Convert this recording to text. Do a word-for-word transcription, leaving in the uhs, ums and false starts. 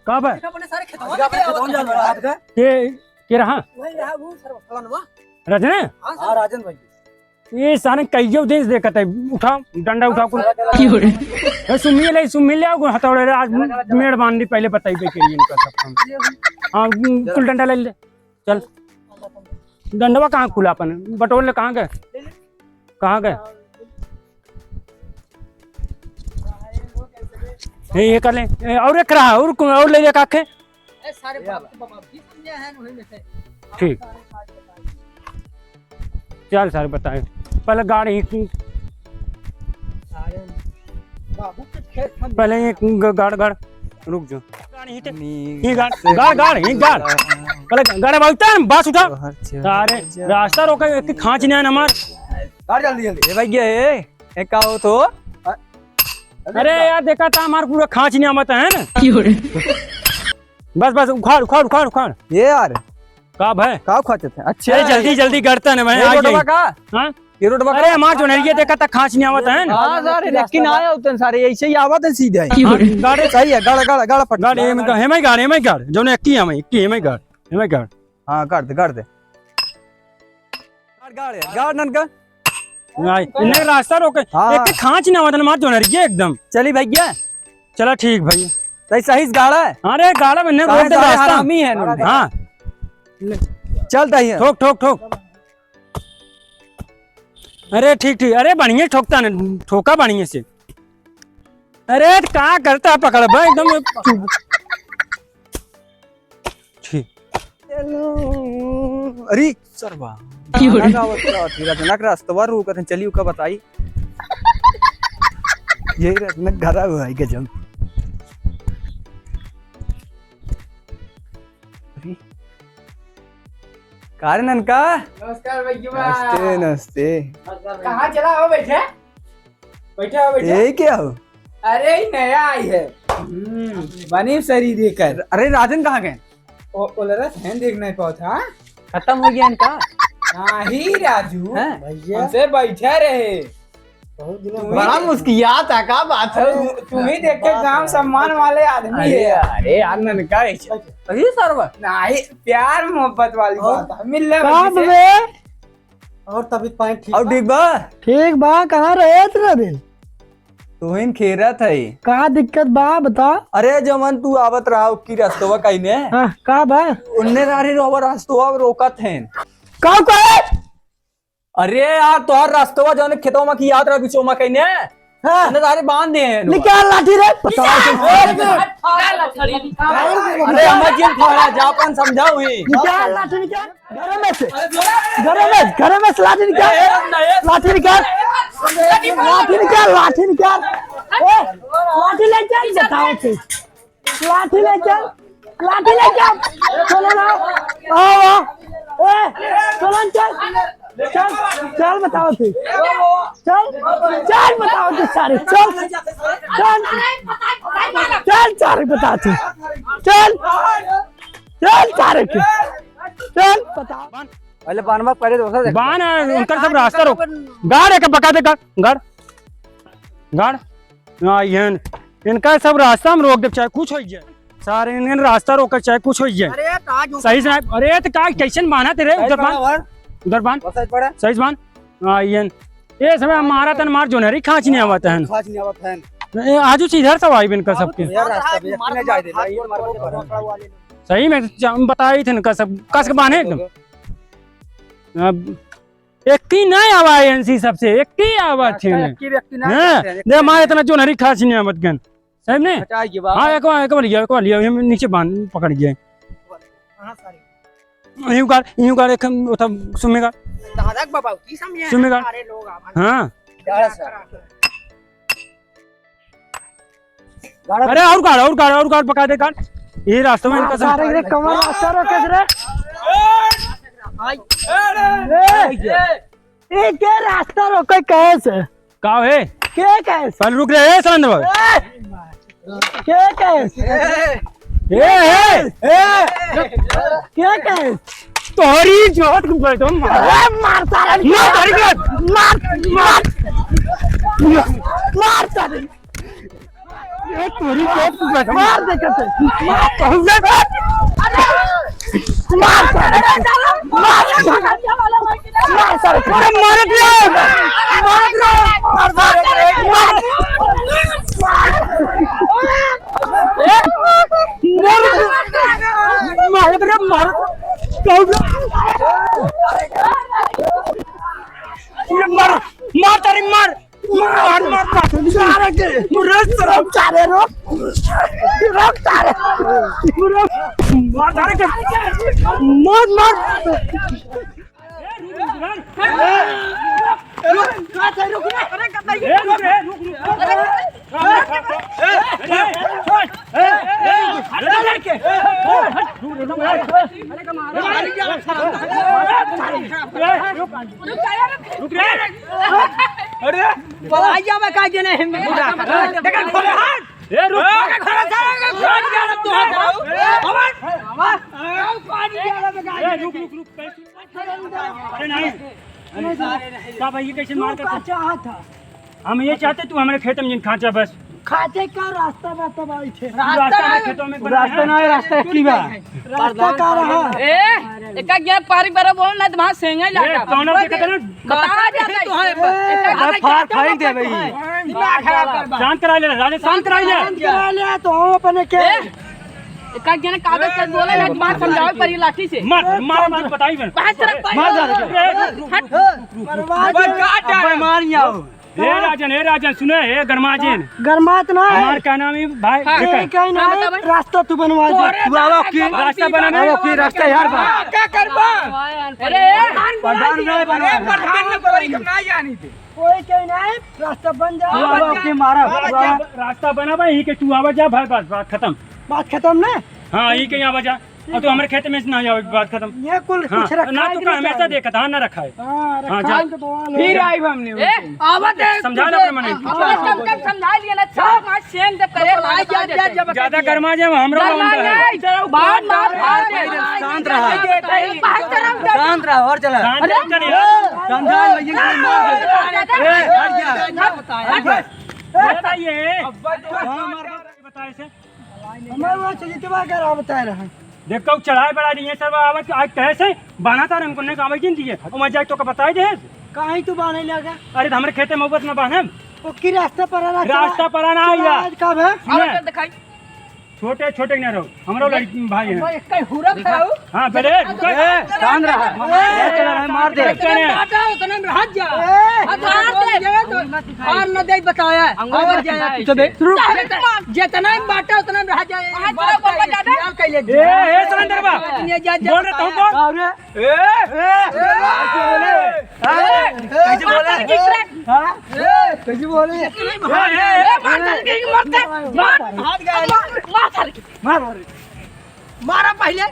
का बा? अपने सारे खेतवा में खेतवा में जान रहा है। के, के रहा? वही रहा, वो सर फलनवा। रजने? हाँ, सर। हाँ, राजन भाई। ये सारे कइयो दिन से देखत है, उठा, डंडा उठा कुल। की हो रे? ए, सुम्मी ले, सुम्मी ले आओ, हथौड़े रे, आज मेड़ बांध दी, पहले बताई दे के इनका सब काम। हाँ, कुल डंडा ले ले, चल। डंडवा कहाँ कुला अपन? बटोर ले, कहाँ गए? कहाँ गए? ये, ये कर ले। ए, और एक रहा, और को-, और ले जा काखे। ए, सारे बाप के बाप की समझे हैं, वही में से। ठीक। चल सारे बताए। पहले गाड़ ही। सारे बाबू के खेत हम पहले ये ग-, गाड़, गाड़। रुक जा। गाड़ ही ते। ही गाड़, गाड़, गाड़, ही गाड़। पहले गाड़ बाबू, उठा, बस उठा। अरे, रास्ता रोका, एक खांच नहीं आना हमार। गाड़ जल्दी, जल्दी। ए भैया, ए, ए, का हो तो? अरे यार, देखा था हमार पूरा खांच नहीं आवत है ना। की हो रे? बस, बस, उखाड़, उखाड़, उखाड़, उखाड़। ये यार। का भाई? का उखाड़त है? अच्छा। अरे, जल्दी, जल्दी गड़ता ना भाई, ये आ रोडवा जाई। का? हाँ? ये रोडवा अरे, का? हमार जो नरिया देखा था, खांच नहीं आवत है ना। हाँ, सारे, लेकिन आया होते हैं सारे, ऐसे ही आवत है सीधे। की हो रे? हाँ, गाड़े। सही है, गाड़, गाड़, गाड़ फट। गाड़, ये में गाड़, ये में गाड़, ये में गाड़। जो ने एक ही है, एक ही है, ये में गाड़, ये में गाड़। हाँ, गाड़ दे, गाड़ दे। गाड़, गाड़, गाड़ ननका। नहीं, इन्हें रास्ता रोके। हाँ। एक खांच ना आवत, मार दो ना रे, ये एकदम। चली भैया। चला ठीक भैया। सही, सही से गाड़ा है। अरे गाड़ा में नहीं, सारे, रोक दे सारे रास्ता। हरामी है ननका। हाँ। चल दही है। ठोक, ठोक, ठोक। अरे ठीक, ठीक। अरे बढ़िया ठोकता ने, ठोका बढ़िया से। अरे का करता है, पकड़ बा एकदम। छी। अरे सरवा। की हो रही? गाना गावत गावत ही रजनक रास्तवा रोकत हैं, चली ओका बताई। यही रजनक घरा हुआ है गजब। अरे। का रे ननका? नमस्कार भैया। नमस्ते, नमस्ते। कहाँ चला हो बैठे? बैठा हो, बैठा। ये क्या हो? अरे, ई नया आई है। हम्म, बनी शरीर एकर। अरे, राजन कहाँ गए? ओ, ओलरस हैं, देख नहीं पावत, हाँ? खत्म हो गया इनका? नहीं, राजू। हैं? भैया। हमसे बैठा रहे। बहुत दिन तू ही बड़ा दे- मुस्कियात है, का बात है? अरे, तू ही देख के गांव सम्मान वाले आदमी अरे, है। अरे यार, ननका ऐसे। अरे सरवा। नहीं, प्यार मोहब्बत वाली और बात है। मिलने का वाली से। बे? और तबीयत पानी ठीक और बा? ठीक बा? ठीक बा, कहाँ रहे इतना दिन? तुहिन खेरत है। का दिक्कत बा, बता। अरे, जवन तू आवत रहा, ओकी रस्तवा कइने? हाँ, का बा? उन्ने रारी रोवा रस्तवा रोकत हैं। का करे? अरे यार, तोहर रस्तवा जवन खेतवा में की याद रहा, बिचवा में कइने? हाँ। उन्ने रारी बांध दे हैं। निकाल लाठी रे, पता निकाल। अरे, हम जिन थोड़ा जा अपन समझाओ ही। निकाल लाठी, निकाल। घरे में से, घरे में, घरे में से लाठी निकाल, ए, ए, रत्ना, ए। लाठी निकाल, लाठी निकाल, लाठी निकाल, ए, लाठी ले चल, बताओ थे, लाठी ले चल, लाठी ले चल, चलो ना, आओ, आओ, ए, चलो चल, चल, चल बताओ थे, चल, चल बताओ थे सारे, चल, चल, चल सारे बताओ थे, चल। चल सारे के। चल, बता। पहले बान मत, पहले दूसरा देख। बान, उनकर सब रास्ता रोक। गाड़ एक बका दे, गाड़, गाड़। गाड़। हाँ, ये इनका सब रास्ता हम रोक दे, चाहे कुछ हो जाए। सारे इन्हें रास्ता रोक, चाहे कुछ हो जाए। अरे, ताज हो सही से, अरे, तो का, कैसन बान्हा तेरे? उधर बान। उधर बान। सही से बान। हाँ, ये, ये समय हमारा तन मार जोनहरी खांच नहीं आवत है। खांच नहीं आवत है। ए, आजू से इधर सब आई बिनकर सबके। यार, रास्ता भी अपने जाए दे भाई, ये मार के पकड़। सही में च-, बताई थे इनका सब, कस के बान्हे एकदम। अब एक ही नहीं आवा एनसी सबसे, एक ही आवा थे अच्छा, ना। एक ही व्यक्ति ना हाँ, आते हैं, एक दे हमारे इतना जोनहरी खांच नहीं आवत गन। सही में? बचाई के बाद। हाँ, एक बार, एक बार लिया, एक बार लिया, हम नीचे बांध, पकड़ गए। हाँ, सारे। यूं कर, यूं कर, एक हम, उठा, सुम्मे कर। दादा के बाबा, की समझे? सुम्मे कर। सारे लोग आवन। हाँ। गाड़ा सा। गाड़ा। अरे, और गाड़, और गाड़, और गाड़, पका दे गाड़। ये रास्ते में इनका सारे के कमर रास्ता रोके रे। ए, ए, ए, के रास्ता रोके कैसे? का है? के कैसे? पहले रुक रे, ए, सलेंद्र बाबू। ए, के कैसे? ए, ए, ए। के कैसे? तोहरी जोत को बैठो, मार। ए, मार सारे। मार, मार, मार, मार। मार सारे। ए, तोरी के मार दे के ते। मार, कहूँ ले। मार, सारे। मार, मार, सारे। अरे, मार दिया। मार दिया। मार, मार, मार। मार। ए, मार। मार रे, मार। कहूँ ले। ये मार, मार, तारी मार। मार, मार, मार, सारे के। मुरे सरम सारे, रुक। रुक सारे। मुरे मार, सारे के। मार, मार। ए, रुक, ए, रुक, रुक। रुक रे। अरे, पलाई जावे का जने हिम्मत। देखा, खोले हाथ। ए, रुक। ए, खोले सारे के, खोले जाना तू हाथ। ए, रुक, रुक, रुक। अरे, नहीं। का भाई, ये कैसे मार करता? चाहत है। हम ये चाहते, तू हमरे खेत में जिन खाचा बस। खाचे का रास्ता बा तब आई थे। तू रास्ता में खेतों में बना रास्ता है। ना है, रास्ता की बा। रास्ता का रहा? ए, एका गया पारी बरा बोल ना, तुम्हारा सेंगा ही ए, लगा। कौन है देखा तेरे? बता रहा जाता है। तो है, ए, एका अरे, फाड़ खाई दे भाई। दिमाग खराब कर बा। शांत करा ले, राजे, शांत करा ले। शांत करा ले, तो हम अपने के ए, एका गया कागज का बोला ना, तुम्हारा समझावे पर ये लाठी से। मार, मार, मार, बताई बे। बात कर, मार जा, रुक, रुक, रुक, रुक, रुक, रुक। बर्बाद अबे मार जाओ। ए राजन, ए राजन, सुने, ए गरमाजिन। गरमात ना है। हमार का नाम है भाई? हाँ। ए, कहीं ना हाँ, है, बताओ भाई। रास्ता तू बनवा दे। तू आवा की? रास्ता बनावे? आवा की रास्ता यार बा। का करबा? अरे, प्रधान नहीं बना। अरे, प्रधान न कोई हम ना जानी थे। कोई कहीं ना है, रास्ता बन जा। तू आवा की मारा। रास्ता बना भाई, यहीं के तू आवा जा भाई, बस बात खत्म। बात खत्म ना? हाँ, यहीं के यहाँ आवा जा। अब तो हमरे खेत में से ना आवे, बात खत्म। ये कुल हाँ, कुछ रखा ना है तो कि का नहीं हमेशा रखा है? देखत, हाँ, ना रखा है। हाँ, हाँ, रखा जा। है तो बवाल हो फिर गया। आइब हमने ए, उनसे। आवत है समझा दे तुझे। अपने मने। आवत कम कम समझा लिया ना, छह पाँच सेंग जब करे, तो लाई जा, जा, जा, जा, ज्यादा गरमा जाए, हमरा गरमा मन जाए। है। बात, बात, बात, बात, शांत रहा। बात, बात, शांत रहा और चला। शांत अरे, रहा, चलिए। समझा, लेकिन कोई मार दे। अरे, ए, हट जा। हट जा। बताइए। हाँ, मार दे। बताए से। हमारे वहाँ चलितवा कर आप बताए रहे। देख, कब चढ़ाई बढ़ाई नहीं है सर, आवत आज कहे से बान्हा तार हमको नहीं आवे जिन दिए। और मैं जाए तो का बताई दे। काहे तू बान्हे लगा? अरे, तो हमरे खेते में उबत ना बान्हे। ओ, की रास्ता पर आना, रास्ता पर आना चला, आइया। आज कब है? सुने। आओ, चल दिखाई। छोटे, छोटे ना रहो, हमरो लड़की भाई हैं। भाई, इसका हुरप है वो। हाँ, बेरे, रुको। ए, शांत रहा। ए, चला रहा है, मार दे। रुको ने। बाटा उतने में हट जा। ए, हट जा, मार दे। बोल दे तो। और न दे बताया। अंगूर और मत जाया खाए। पीछे। तो दे। रुक। जितना ही बाटा उतना में हट जा। हाथ बात जोड़ो, बोल का ज्यादा। ख्याल कर ले। ए, ए, सिलेंडर बा। ये जा, जा बोल रहे तुम बताया। कौन? अरे। ए, ए, ए, कैसे बोले? हाँ? ए, कैसे बोले? ए, ए, ए, मार साले के, मार दे। मार। हाथ गया। मार, मार साले के। मार, मार। मारा पहले।